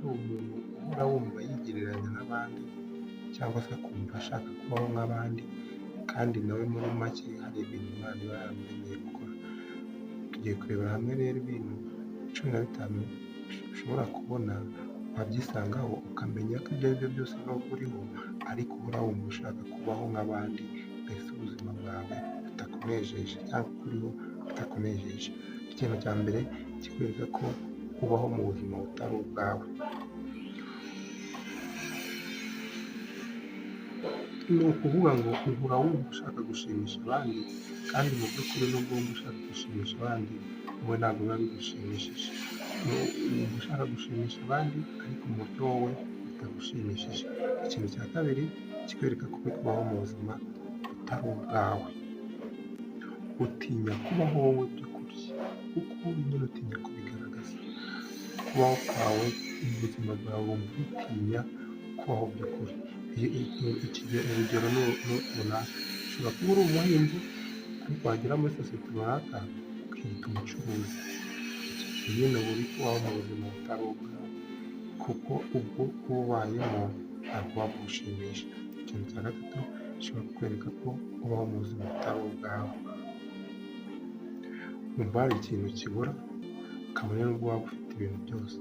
ari umuntu uhora wumva yigereranya n'abandi cyangwa se akumva ashaka kubaho nk'abandi, kandi nawe muri make hari ibintu Imana iba yaramuremeye gukora. Tugiye kurebera hamwe rero ibintu 15 ushobora kubona wabyisangaho ukamenya ko ibyo ari byo byose nubwo uriho ariko uhora wumva ushaka kubaho nk'abandi, mbese ubuzima bwawe butakunejeje cyangwa uko uriho bitakunejeje. Ikintu cya mbere kikwereka ko ubaho mu buzima butari ubwawe, ni ukuvuga ngo uhora wumva ushaka gushimisha abandi, kandi mu by'ukuri nubwo wumva ushaka gushimisha abandi wowe ntabwo biba bigushimishije. Wumva ushaka gushimisha abandi ariko mu buryo wowe bitagushimishije. Ikintu cya kabiri kikwereka ko uri kubaho mu buzima butari ubwawe, utinya kubaho wowe by'ukuri, kuko nyine utinya kubigaragaza. Kubaho kwawe mu buzima bwawe wumva utinya kubaho by'ukuri. Urugero runaka, ushobora kuba uri umuhinzi ariko wagera muri sosiyete runaka ukiyita umucuruzi. Icyo gihe nyine uba uri kubaho mu buzima butari ubwawe, kuko ubwo uba ubayemo ntabwo buba bugushimisha. Ikintu cya gatatu gishobora kukwereka ko ubaho mu buzima butari ubwawe, wumva hari ikintu kibura kabone n'ubwo waba ufite ibintu byose,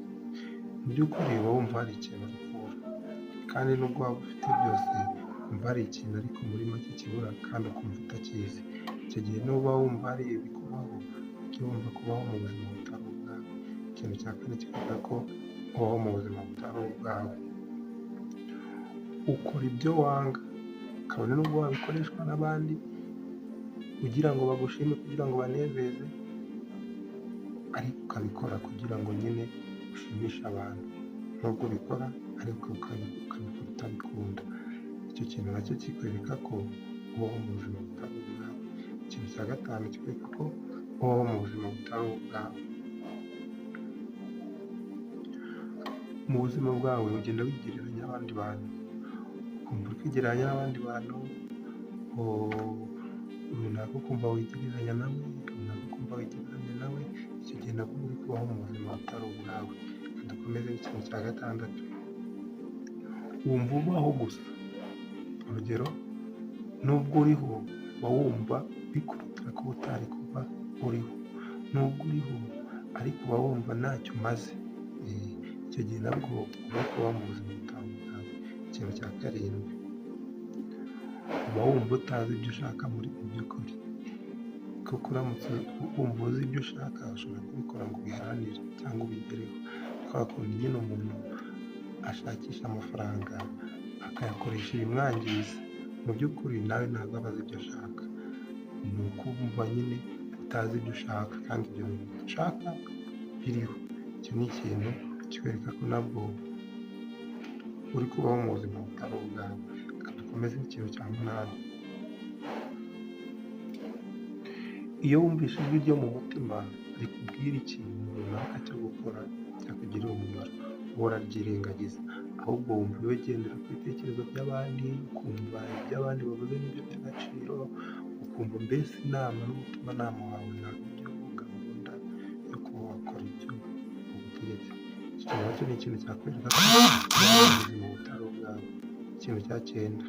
mu by'ukuri uba wumva hari ikintu uri kubura, kandi nubwo waba ufite byose wumva hari ikintu ariko muri make kibura kandi ukumva utakizi. Icyo gihe nuba wumva hari ibikubaho ujye wumva kubaho mu buzima butari ubwawe. Ikintu cya kane kikwereka ko ubaho mu buzima butari ubwawe, ukora ibyo wanga kabone n'ubwo wabikoreshwa n'abandi kugira ngo bagushime, kugira ngo banezeze, ariko ukabikora kugira ngo nyine ushimishe abantu, nubwo ubikora ariko ukabikora utabikunda. Icyo kintu nacyo kikwereka ko ubaho mu buzima butari ubwawe. Ikintu cya gatanu kikwereka ko ubaho mu buzima butari ubwawe, mu buzima bwawe ugenda wigereranya n'abandi bantu, ukumva uri kwigereranya n'abandi bantu runaka, ukumva wigereranya nawe, runaka ukumva wigereranya nawe, icyo gihe nabwo uba uri kubaho mu buzima butari ubwawe. Reka dukomeze n'ikintu cya gatandatu, wumva ubaho gusa. Urugero, nubwo uriho uba wumva bikurutira kuba utari kuba uriho, nubwo uriho ariko uba wumva ntacyo umaze. Icyo gihe nabwo uba uri kubaho mu buzima butari ubwawe. Ikintu cya karindwi, uba wumva utazi ibyo ushaka mu by'ukuri, kuko uramutse wumva uzi ibyo ushaka ushobora kubikora ngo ubiharanire cyangwa ubigereho. Kwa kundi nyine umuntu ashakisha amafaranga akayakoresha ibimwangiza, mu by'ukuri nawe ntabwo aba azi ibyo ashaka. Ni ukumva nyine utazi ibyo ushaka kandi ibyo bintu ushaka biriho. Icyo ni ikintu kikwereka ko nabwo uri kubaho mu buzima butari ubwawe. Reka dukomeze n'ikintu cya munani, iyo wumvise ijwi ryo mu mutima rikubwira ikintu runaka cyo gukora cyakugirira umumaro, wowe uraryirengagiza, ahubwo wumva ugendera ku bitekerezo by'abandi, ukumva ibyo abandi bavuze nibyo by'agaciro, ukumva mbese inama n'umutimanama wawe ntabwo ujya uha gahunda yo kuba wakora ibyo bagutegetse. Icyo kintu nacyo ni ikintu cyakwereka ko ubaho mu buzima butari ubwawe. Ikintu cya cyenda,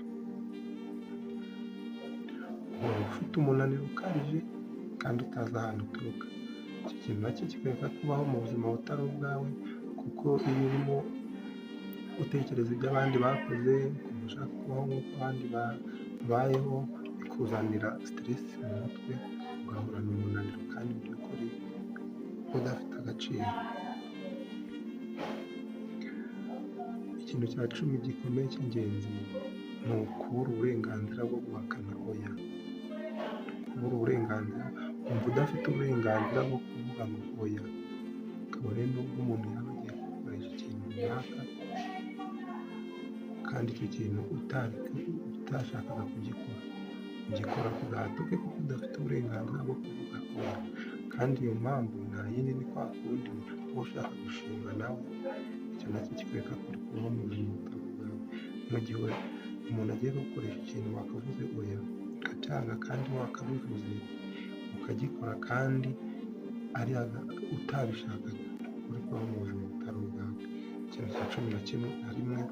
uhora ufite umunaniro ukabije kandi utazi ahantu uturuka. Icyo kintu nacyo kikwereka ko ubaho mu buzima butari ubwawe, kuko iyo urimo utekereza ibyo abandi bakoze, ukumva ushaka kubaho nk'uko abandi babayeho, bikuzanira stress mu mutwe, ugahorana umunaniro kandi mu by'ukuri udafite agaciro. Ikintu cya 10 gikomeye cy'ingenzi ni ukubura uburenganzira bwo guhakana oya. Kubura uburenganzira, wumva udafite uburenganzira bwo kuvuga ngo oya, kabone n'ubwo umuntu yaba agiye kugukoresha ikintu runaka kandi icyo kintu utashakaga kugikora, ugikora ku gahato ke kuko udafite uburenganzira bwo kuvuga oya. Kandi iyo mpamvu nta yindi ni kwa kundi uba ushaka gushimwa nawe, icyo nacyo kikwereka ko uri kubaho mu buzima butari ubwawe. Mu gihe umuntu agiye kugukoresha ikintu wakavuze oya ukacyanga kandi wakabivuze, ukagikora kandi ari utabishakaga, uri kubaho mu buzima butari ubwawe. Ikintu cya 11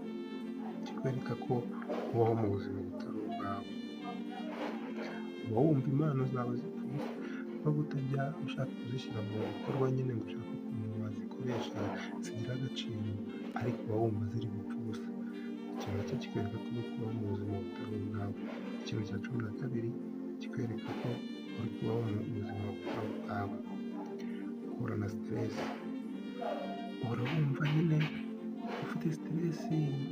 kikwereka ko ubaho mu buzima butari ubwawe, uba wumva impano zawe zipfuye nubwo utajya ushaka kuzishyira mu bikorwa nyine ngo ushake ukuntu wazikoresha zigira agaciro, ariko uba wumva ziri gupfa ubusa. Ikintu nacyo kikwereka ko uri kubaho mu buzima butari ubwawe. Ikintu cya 12 kikwereka ko uri kubaho mu buzima butari ubwawe, uhorana stress, uhora wumva nyine ufite stress,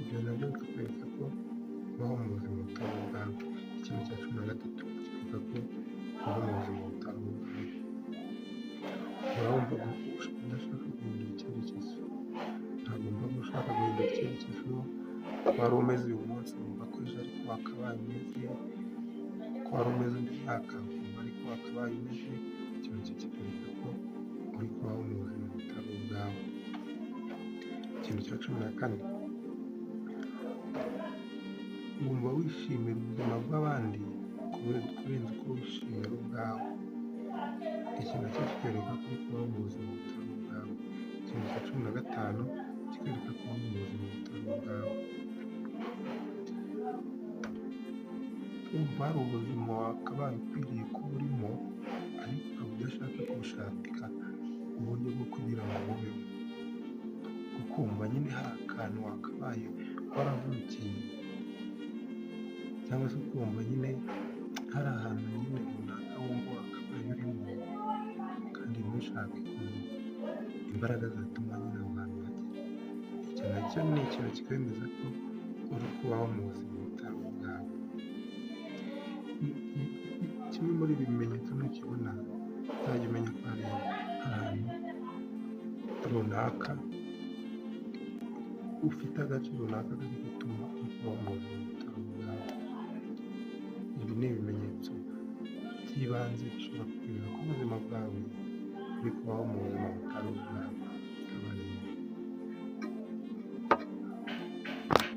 ibyo nabyo bikakwereka ko ubaho mu buzima butari ubwawe. Ikintu cya 13 kikwereka ko ubaho mu buzima butari ubwawe, uhora wumva udashaka guhindura icyerekezo, ntabwo wumva ushaka guhindura icyerekezo, uko wari umeze uyu munsi wumva ko ejo ariko wakabaye umeze, uko wari umeze undi mwaka ukumva ariko wakabaye umeze, icyo nacyo kikwereka ko uri kubaho mu buzima butari ubwawe. Ikintu cya 14, wumva wishimira ubuzima bw'abandi kurenza uko wishimira ubwawe. Iki nacyo kikwereka ko uri kubaho mu buzima butari ubwawe. Ikintu cya 15 kikwereka ko ubaho mu buzima butari ubwawe, wumva hari ubuzima wakabaye ukwiriye kuba urimo ariko ukaba udashaka kubushaka uburyo bwo kugira ngo bubeho, ukumva nyine hari akantu wakabaye waravukiye cyangwa se ukumva nyine hari ahantu nyine runaka wumva wakabaye urimo kandi ntushake imbaraga zatuma nyine aho hantu uhagera. Icyo nacyo ni ikintu kikwemeza ko uri kubaho mu buzima butari ubwawe. Kimwe muri ibi bimenyetso nukibona uzajya umenya ko hari ahantu runaka ufite agace runaka kari gutuma ubaho mu buzima butari ubwawe. Ibi ni ibimenyetso by'ibanze bishobora kukwereka ko ubuzima bwawe uri kubaho mu buzima butari ubwawe.